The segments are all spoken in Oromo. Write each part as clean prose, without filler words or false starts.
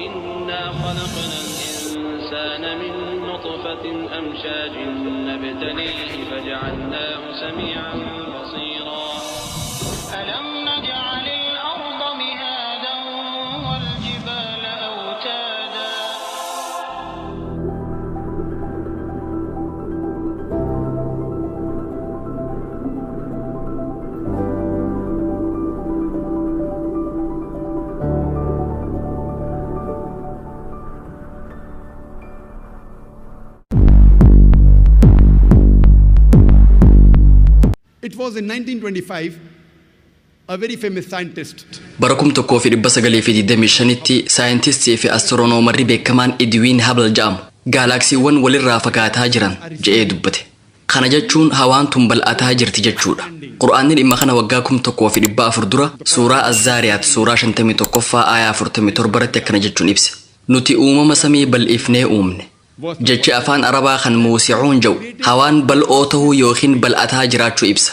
إنا خلقنا الإنسان من نطفة أمشاج نبتليه فجعلناه سميعا بصيرا. ألم نجعل الأرض مهادا والجبال أوتادا. It was in 1925, a very famous scientist, Bara 1925tti saayintistii fi astiroonomarri beekamaan Edwin Hubble jedhamu gaalaksiiwwan walirraa fagaataa jiran je'ee dubbate. Kana jechuun hawaan tun bal'ataa jirti jechuudha. Qur'aanni dhimma kana waggaa 1400 dura suuraa Azzaariyaat suuraa 51ffaa aayaa 47 irratti akkana jechuun ibse. Nuti uumama samii bal'ifnee uumne. Jechi afaan Arabaa kan muusicuun jedhu hawaan bal'oo tahuu yookiin bal'ataa jiraachuu ibsa.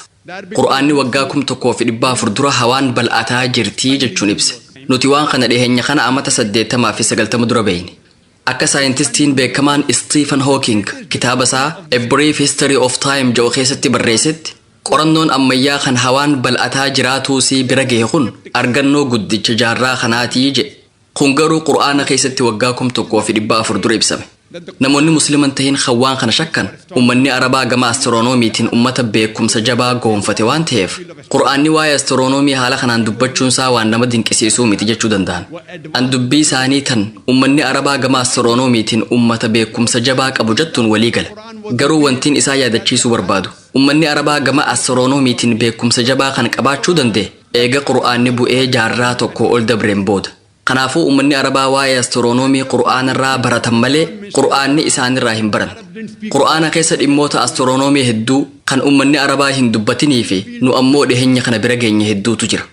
Qur'aanni waggaa 1400 dura hawaan bal'ataa jirtii jechuun ibse. Nuti waan kana dhiheenya kana amata 80 fi 90 dura beeyne. Akka saayintistiin beekamaan Stephen Hawking kitaaba isaa A Brief History of Time jedhu keessatti barreessetti, qorannoon ammayyaa kan hawaan bal'ataa jiraatuusii bira gahe kun argannoo guddicha jaarraa kanaatii jedhe. Kun garuu Qur'aana keessatti waggaa 1400 dura ibsame. Namoonni Musliman tahin kan waan kana shakkan, ummanni Arabaa gama astiroonomiitiin ummata beekumsa jabaa goonfate waan ta'eef, Qur'aanni waa'ee astiroonoomii haala kanaan dubbachuun isaa waan nama dinqisiisuu miti jechuu danda'an. An dubbii isaanii tan ummanni Arabaa gama astiroonomiitiin ummata beekumsa jabaa qabu jettuun walii gala. Garuu wantiin isaa yaadachiisuu barbaadu, ummanni Arabaa gama astiroonomiitiin beekumsa jabaa kan qabaachuu danda'e eega Qur'aanni bu'ee jaarraa tokko ol dabreen booda. Kanaafuu ummanni Arabaa waa'ee astiroonoomii Qur'aanarraa baratan malee Qur'aanni isaanirraa hin baran. Qur'aana keessa dhimmoota astiroonoomii hedduu kan ummanni Arabaa hin dubbatinii fi nu ammoo dhiheenya kana bira geenye hedduutu jira.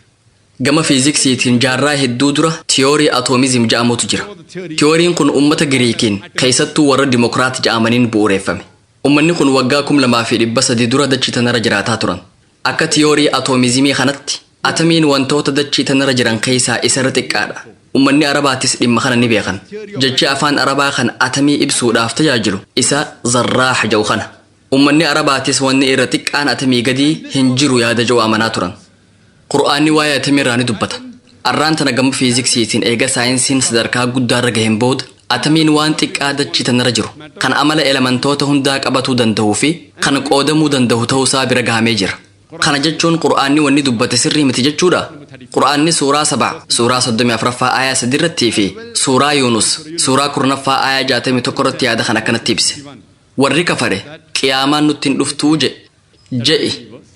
Gama fiiziksiitiin jaarraa hedduu dura tiyoorii atoomizim jedhamutu jira. Tiyooriin kun ummata Giriikiin, keessattuu warra Dimokiraat jedhamaniin bu'uureeffame. Ummanni kun waggaa 2300 dura dachii tanarra jiraataa turan. Akka tiyoorii atoomizimii kanatti atamiin wantoota dachii tanarra jiran keessaa isarra xiqqaadha. Ummanni Arabaatis dhimma kana ni beekan. Jechi afaan Arabaa kan atamii ibsuudhaaf tajaajilu isa zarraax jedhu kana. Ummanni Arabaatis wanni irra xiqqaan atamii gadii hin jiru yaada jedhu amanaa turan. Qur'aanni waa'ee atamii irraa ni dubbata. Arraan tana gama fiiziksiitiin eega saayinsiin sadarkaa guddaarra gaheen booda, atamiin waan xiqqaa dachii tanarra jiru kan amala elementoota hundaa qabatuu danda'uu fi kan qoodamuu danda'u ta'uusaa bira gahamee jira. Kana jechuun Qur'aanni wanni dubbate sirrii miti jechuudha. Qur'aanni suuraa 7 suuraa 34ffaa aayaa 3 irrattii fi suuraa Yuunus suuraa 10ffaa aayaa 61 irratti yaada kan akkanatti ibse. Warri kafare, "Qiyaamaan nutti hin dhuftuu" jedhe. Je'i,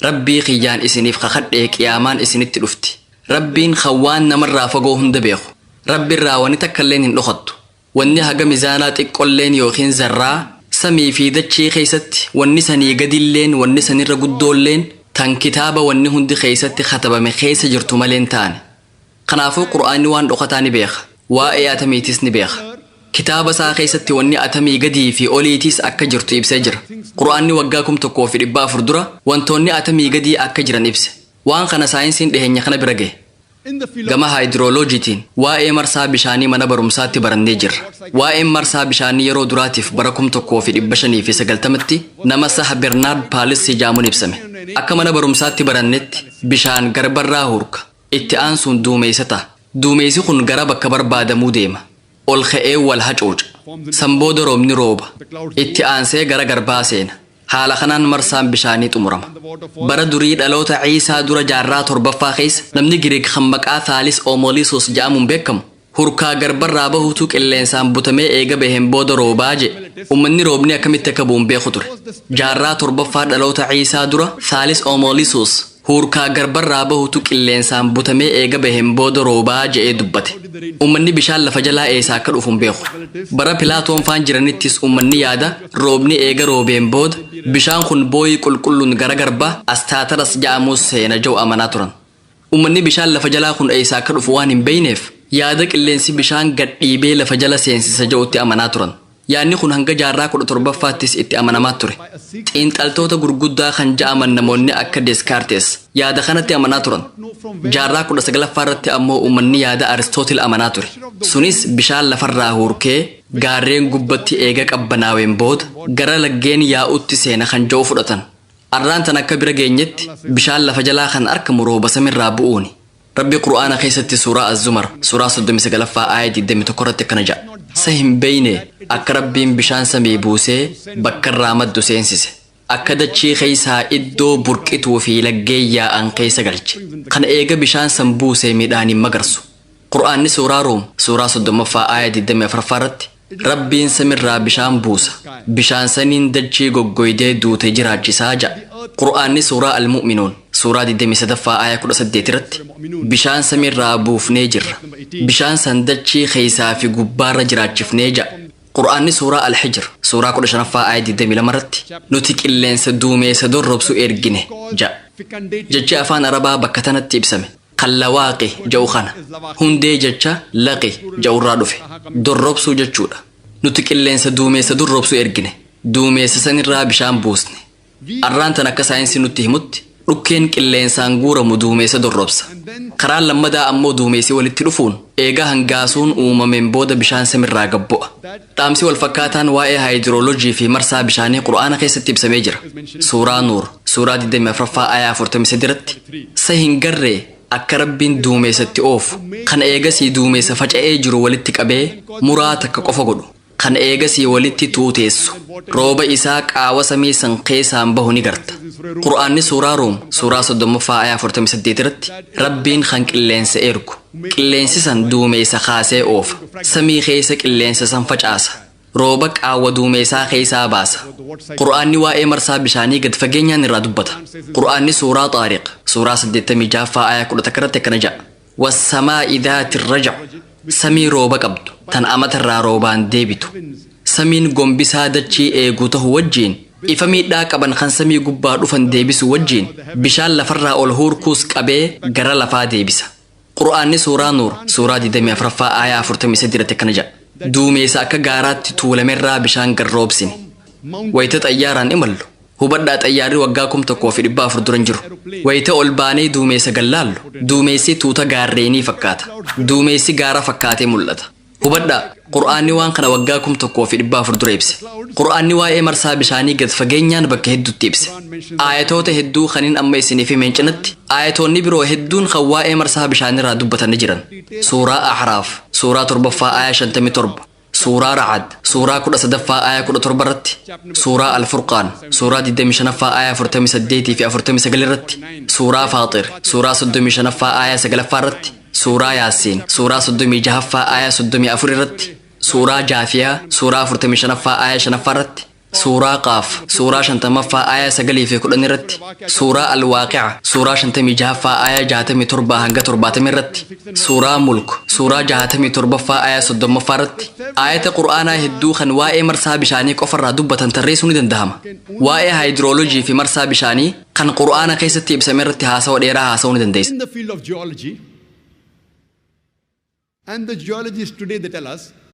"Rabbii kiyyaan isiniif kakadhee, qiyaamaan isinitti dhufti. Rabbiin kan waan namarraa fagoo hunda beeku. Rabbirraa wani takkalleen hin dhokattu. Wanni haga mizaanaa xiqqolleen yookiin zarraa samii fi dachii keessatti, wanni sanii gadilleen wanni sanirra guddoolleen, tan kitaaba wanni hundi keessatti katabame keessa jirtu malee hin taane." Kanaafuu Qur'aanni waan dhokataa ni beeka. Waa'ee atamiitis ni beeka. Kitaaba isaa keessatti wanni atamii gadii fi oliitiis akka jirtu ibsee jira. Qur'aanni waggaa 1400 dura wantoonni atamii gadii akka jiran ibse. Waan kana saayinsiin dhiheenya kana bira gahe. In the field of Gama haayidirooloojiitiin waa'ee marsaa bishaanii mana barumsaatti barannee jirra. Waa'een marsaa bishaanii yeroo duraatiif bara 1590tti nama Sah Bernaard Paalissii jedhamuun ibsame. Akka mana barumsaatti barannetti bishaan garbarraa hurka. Itti aansuun duumeessa ta'a. Duumeessi kun gara bakka barbaadamuu deema. Ol ka'ee wal hacuuca. San booda roobni rooba. Itti aansee gara garbaa seena. Haala kanaan marsaan bishaanii xumurama. Bara durii, dhaloota Ciisaa dura jaarraa torbaffaa keessa, namni Giriik kan maqaa Thaalis Oomoliisos jedhamuun beekamu, hurkaa garbarraa bahutu qilleensaan butamee eega baheen booda roobaa jedhe. Uummanni roobni akkamitti akka bu'u hin beeku ture. Jaarraa torbaffaa dhaloota Ciisaa dura Thaalis Oomoliisos hurkaa garbarraa bahutu qilleensaan butamee eega baheen booda roobaa je'ee dubbate. Uummanni bishaan lafa jalaa eessaa akka dhufu hin beeku. Bara Pilaatoon faan jiranittis uummanni yaada roobni eega roobeen booda bishaan kun booyii qulqulluun gara garba Astaataras jedhamuus seena jedhu amanaa turan. Uummanni bishaan lafa jalaa kun eessaa akka dhufu waan hin beekneef, yaada qilleensi bishaan gad dhiibee lafa jala seensisa jedhutti amanaa turan. Yaadni kun hanga jaarraa 17ffaattis itti amanamaa ture. Xiinxaltoota gurguddaa kan ja'aman namoonni akka Descartes yaada kanatti amanaa turan. Jaarraa 19ffaa irratti ammoo uummanni yaada Aristootil amanaa ture. Sunis bishaan lafarraa hurkee gaarreen gubbatti eega qabbanaaween booda gara laggeen yaa'utti seena kan ja'u fudhatan. Arraan tan akka bira geenyetti bishaan lafa jalaa kan argamu rooba samirraa bu'uuni. Rabbi Qur'aana keessatti suuraa Az-Zumar suuraa 39ffaa aaya 21 irratti akkana jedha. Sa hin beeyne akka Rabbiin bishaan samii buusee bakka irraa maddu seensise. Akka dachii keessaa iddoo burqituu fi laggeen yaa'an keessa galche. Kana eega bishaan san buusee midhaaniin magarsu. Qur'aanni suuraa Ruum suuraa 30ffaa aaya 24ffaa irratti Rabbiin samirraa bishaan buusa. Bishaan saniin dachii goggoydee duute jiraachisaa ja'a. Qur'aanni suuraa Al-Mu'minuun suuraa 23ffaa aaya 18 irratti bishaan samirraa buufnee jirra. Bishaan san dachii keessaa fi gubbaarra jiraachifnee ja'a. Qur'aanni suuraa Al-Hijr suuraa 15ffaa aaya 22 irratti nuti qilleensa duumeessa dorrobsu ergine ja'a. Jechi afaan Arabaa bakka tanatti ibsame kan lawaaqi ja'u kana hundee jecha laqi ja'urraa dhufe dorrobsuu jechuudha. Nuti qilleensa duumeessa dorrobsu ergine, duumeessa sanirraa bishaan buusne. Arraan tan akka saayinsii nutti himutti dhukkeen qilleensaan guuramu duumeessa dorrobsa. Karaan lammadaa ammoo duumeessi walitti dhufuun eega hangaasuun uumameen booda bishaan samirraa gabbu'a. Dhaamsi wal fakkaataan waa'ee haayidiroolojii fi marsaa bishaanii Qur'aana keessatti ibsamee jira. Suuraa Nuur suuraa 24ffaa ayaa 43 irratti sa hin garree akka Rabbiin duumeessatti oofu kan eegasii duumeessa faca'ee jiru walitti qabee muraa takka qofa godhu kan eegasii walitti tuuteessu rooba isaa qaawa samii san keessaan bahu ni garta. Qur'aanni suuraa Ruum suuraa 30ffaa ayaa 48 irratti Rabbiin kan qilleensa ergu qilleensi san duumeessa kaasee oofa, samii keessa qilleensa san facaasa, rooba qaawwa duumeessaa keessaa baasa. Qur'aanni waa'ee marsaa bishaanii gad fageenyaan irraa dubbata. Qur'aanni suuraa Xaariq suuraa 86ffaa ayaa 11 irratti akkana jedha. Wassamaa'i dhaati raja, samii rooba qabdu tan amatarraa roobaan deebitu. Samiin gombisaa dachii eeguu ta'u wajjiin ifa miidhaa qaban kan samii gubbaa dhufan deebisu wajjiin bishaan lafarraa ol hurkuus qabee gara lafaa deebisa. Qur'aanni suuraa Nuur suuraa 24ffaa aayaa 43 irratti akkana jedha. Duumeessa akka gaaraatti tuulamerraa bishaan garroobsine. Wayita xayyaaraan imallu hubadhaa, xayyaarri waggaa 1400 dura hin jiru. Wayita ol baanee duumeessa gallaallu duumeessi tuuta gaarreenii fakkaata. Duumeessi gaara fakkaatee mul'ata. Hubadhaa, Qur'aanni waan kana waggaa 1400 dura ibse. Qur'aanni waa'ee marsaa bishaanii gad fageenyaan bakka hedduutti ibse. Aayatoota hedduu kanin amma isiniif himeen cinatti aayatoonni biroo hedduun kan waa'ee marsaa bishaanirraa dubbatan ni jiran. Suuraa Ahraaf suuraa 7ffaa aaya 57, suuraa Ra'ad suuraa 13ffaa aaya 17 irratti, suuraa Al-Furqaan suuraa 25ffaa aaya 48 fi 49 irratti, suuraa Faaxir suuraa 35ffaa aaya 9ffaa irratti, suuraa Yaasiin suuraa 36ffaa aaya 34 irratti, suuraa Jaafiyaa suuraa 45ffaa aaya 5ffaa irratti, suuraa Qaaf suuraa 50ffaa aaya 9 fi 10 irratti, suuraa Alwaaqi'a suuraa 56ffaa aaya 67 hanga 70 irratti, suuraa Mulk suuraa 67ffaa aaya 30ffaa irratti aayata Qur'aanaa hedduu kan waa'ee marsaa bishaanii qofarraa dubbatan tarreessuu ni dandahama. Waa'ee haayidiroolojii fi marsaa bishaanii kan Qur'aana keessatti ibsame irratti haasawa dheeraa haasa'uu ni dandeessa. In the field of geology, and the geologists today, they tell us